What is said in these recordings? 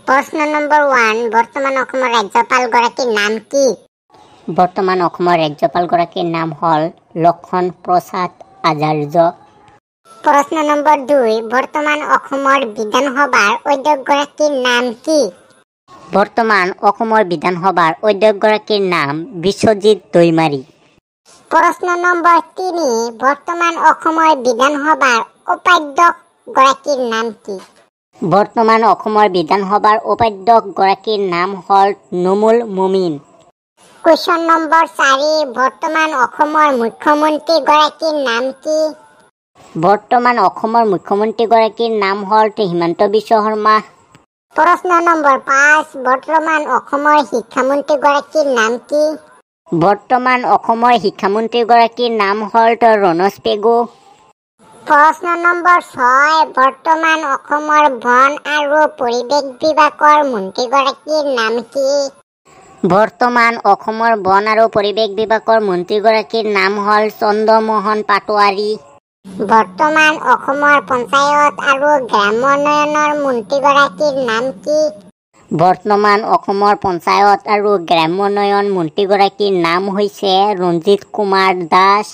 প্ৰশ্ন নম্বৰ 1, বৰ্তমান অসমৰ ৰাজ্যপালগৰাকীৰ নাম কি? বৰ্তমান অসমৰ ৰাজ্যপালগৰাকীৰ নাম হ'ল লক্ষণ প্ৰসাদ আচাৰ্য। প্ৰশ্ন নম্বৰ 2, বৰ্তমান অসমৰ বিধানসভাৰ অধ্যক্ষগৰাকীৰ নাম কি? বৰ্তমান অসমৰ বিধানসভাৰ অধ্যক্ষগৰাকীৰ নাম বিশ্বজিৎ দৈমাৰী। প্ৰশ্ন নম্বৰ 3, বৰ্তমান অসমৰ বিধানসভাৰ উপাধ্যক্ষগৰাকীৰ নাম কি? বৰ্তমান অসমৰ বিধানসভাৰ উপাধ্যক্ষগৰাকীৰ নাম হ'ল নুমুল মুমিন। কুৱেশ্যন নম্বৰ 4, বৰ্তমান অসমৰ মুখ্যমন্ত্ৰীগৰাকীৰ নাম কি? বৰ্তমান অসমৰ মুখ্যমন্ত্ৰীগৰাকীৰ নাম হ'ল হিমন্ত বিশ্ব শৰ্মা। প্ৰশ্ন নম্বৰ 5, বৰ্তমান অসমৰ শিক্ষামন্ত্ৰীগৰাকীৰ নাম কি? বৰ্তমান অসমৰ শিক্ষামন্ত্ৰীগৰাকীৰ নাম হ'ল ৰণোজ পেগু। প্ৰশ্ন নম্বৰ 6, বৰ্তমান অসমৰ বন আৰু পৰিৱেশ বিভাগৰ মন্ত্ৰীগৰাকীৰ নাম কি? বৰ্তমান অসমৰ বন আৰু পৰিৱেশ বিভাগৰ মন্ত্ৰীগৰাকীৰ নাম হ'ল চন্দ্ৰমোহন পাটোৱাৰী। বৰ্তমান অসমৰ পঞ্চায়ত আৰু গ্ৰামোন্নয়নৰ মন্ত্ৰীগৰাকীৰ নাম কি? বৰ্তমান অসমৰ পঞ্চায়ত আৰু গ্ৰামোন্নয়ন মন্ত্ৰীগৰাকীৰ নাম হৈছে ৰঞ্জিত কুমাৰ দাস।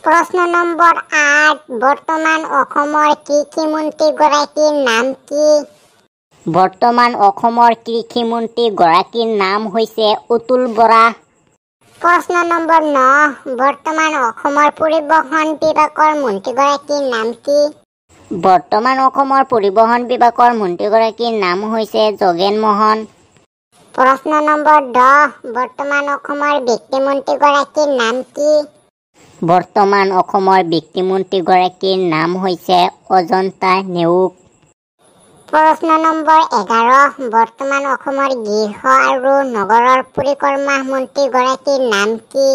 প্ৰশ্ন নম্বৰ 8, বৰ্তমান অসমৰ কৃষিমন্ত্ৰীগৰাকীৰ নাম কি? বৰ্তমান অসমৰ কৃষিমন্ত্ৰীগৰাকীৰ নাম হৈছে অতুল বৰা। প্ৰশ্ন নম্বৰ 9, বৰ্তমান অসমৰ পৰিবহণ বিভাগৰ মন্ত্ৰীগৰাকীৰ নাম কি? বৰ্তমান অসমৰ পৰিবহণ বিভাগৰ মন্ত্ৰীগৰাকীৰ নাম হৈছে যোগেন মহন। প্ৰশ্ন নম্বৰ 10, বৰ্তমান অসমৰ বিত্তমন্ত্ৰীগৰাকীৰ নাম কি? বৰ্তমান অসমৰ বিত্তমন্ত্ৰীগৰাকীৰ নাম হৈছে অজন্তা নেওগ। প্ৰশ্ন নম্বৰ 11, বৰ্তমান অসমৰ গৃহ আৰু নগৰৰ পৰিক্ৰমা মন্ত্ৰীগৰাকীৰ নাম কি?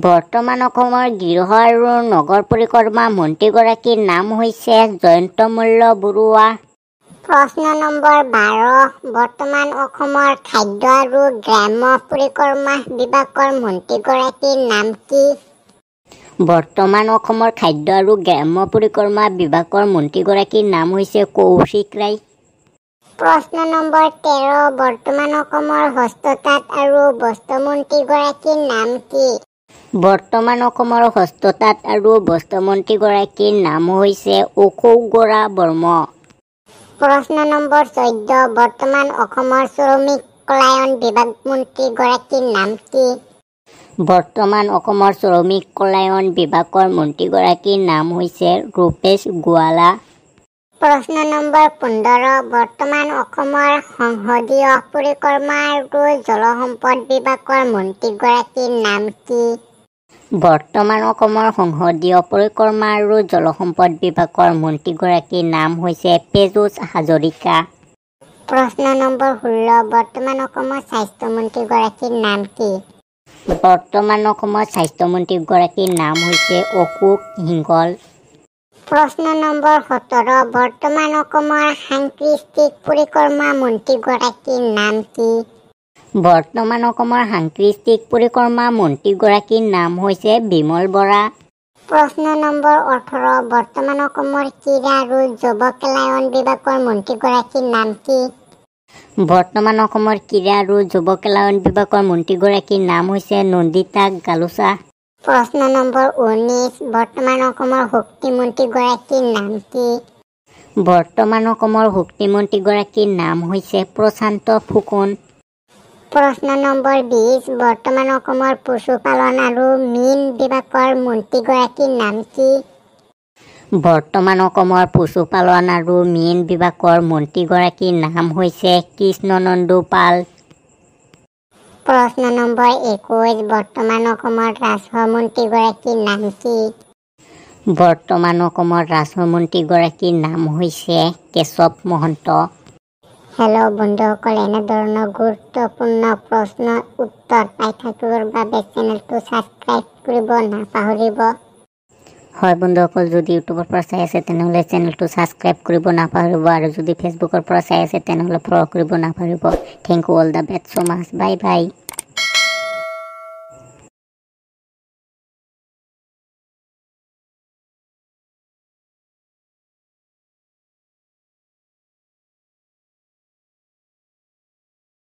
বৰ্তমান অসমৰ গৃহ আৰু নগৰ পৰিক্ৰমা মন্ত্ৰীগৰাকীৰ নাম হৈছে জয়ন্ত মল্ল বৰুৱা। প্ৰশ্ন নম্বৰ 12, বৰ্তমান অসমৰ খাদ্য আৰু গ্ৰাম্য পৰিক্ৰমা বিভাগৰ মন্ত্ৰীগৰাকীৰ নাম কি? বৰ্তমান অসমৰ খাদ্য আৰু গ্ৰাম্য পৰিক্ৰমা বিভাগৰ মন্ত্ৰীগৰাকীৰ নাম হৈছে কৌশিক ৰায়। প্ৰশ্ন নম্বৰ 13, বৰ্তমান অসমৰ হস্ততাঁত আৰু বস্ত্ৰমন্ত্ৰীগৰাকীৰ নাম কি? বৰ্তমান অসমৰ হস্ততাঁত আৰু বস্ত্ৰমন্ত্ৰীগৰাকীৰ নাম হৈছে অশোক গৌৰা বৰ্ম। প্ৰশ্ন নম্বৰ 14, বৰ্তমান অসমৰ শ্ৰমিক কল্যাণ বিভাগ মন্ত্ৰীগৰাকীৰ নাম কি? বৰ্তমান অসমৰ শ্ৰমিক কল্যাণ বিভাগৰ মন্ত্ৰীগৰাকীৰ নাম হৈছে ৰূপেশ গোৱালা। প্ৰশ্ন নম্বৰ 15, বৰ্তমান অসমৰ সংসদীয় পৰিক্ৰমা আৰু জলসম্পদ বিভাগৰ মন্ত্ৰীগৰাকীৰ নাম কি? বৰ্তমান অসমৰ সংসদীয় পৰিক্ৰমা আৰু জলসম্পদ বিভাগৰ মন্ত্ৰীগৰাকীৰ নাম হৈছে পীযুষ হাজৰিকা। প্ৰশ্ন নম্বৰ 16, বৰ্তমান অসমৰ স্বাস্থ্যমন্ত্ৰীগৰাকীৰ নাম কি? বৰ্তমান অসমৰ স্বাস্থ্যমন্ত্ৰীগৰাকীৰ নাম হৈছে অশোক সিংঘল। প্ৰশ্ন নম্বৰ 17, বৰ্তমান অসমৰ সাংস্কৃতিক পৰিক্ৰমা মন্ত্ৰীগৰাকীৰ নাম কি? বৰ্তমান অসমৰ সাংস্কৃতিক পৰিক্ৰমা মন্ত্ৰীগৰাকীৰ নাম হৈছে বিমল বৰা। প্ৰশ্ন নম্বৰ 18, বৰ্তমান অসমৰ ক্ৰীড়া আৰু যুৱ কল্যাণ বিভাগৰ মন্ত্ৰীগৰাকীৰ নাম কি? বৰ্তমান অসমৰ ক্ৰীড়া আৰু যুৱ কল্যাণ বিভাগৰ মন্ত্ৰীগৰাকীৰ নাম হৈছে নন্দিতা গালোচা। প্ৰশ্ন নম্বৰ 19, বৰ্তমান অসমৰ শক্তিমন্ত্ৰীগৰাকীৰ নাম কি? বৰ্তমান অসমৰ শক্তিমন্ত্ৰীগৰাকীৰ নাম হৈছে প্ৰশান্ত ফুকন। প্ৰশ্ন নম্বৰ 20, বৰ্তমান অসমৰ পশুপালন আৰু মীন বিভাগৰ মন্ত্ৰীগৰাকীৰ নাম কি? বৰ্তমান অসমৰ পশুপালন আৰু মীন বিভাগৰ মন্ত্ৰীগৰাকীৰ নাম হৈছে কৃষ্ণনন্দু পাল। প্ৰশ্ন নম্বৰ 21, বৰ্তমান অসমৰ ৰাজহ মন্ত্ৰীগৰাকীৰ নাম কি? বৰ্তমান অসমৰ ৰাজহ মন্ত্ৰীগৰাকীৰ নাম হৈছে কেশৱ মহন্ত। হেল্ল' বন্ধুসকল, এনেধৰণৰ গুৰুত্বপূৰ্ণ প্ৰশ্নৰ উত্তৰ পাই থাকিবৰ বাবে চেনেলটো ছাবস্ক্ৰাইব কৰিব নাপাহৰিব। হয় বন্ধুসকল, যদি ইউটিউবৰ পৰা চাই আছে তেনেহ'লে চেনেলটো ছাবস্ক্ৰাইব কৰিব নাপাহৰিব আৰু যদি ফেচবুকৰ পৰা চাই আছে তেনেহ'লে ফ'ল' কৰিব নাপাহৰিব। Thank you, all the best so much, bye bye.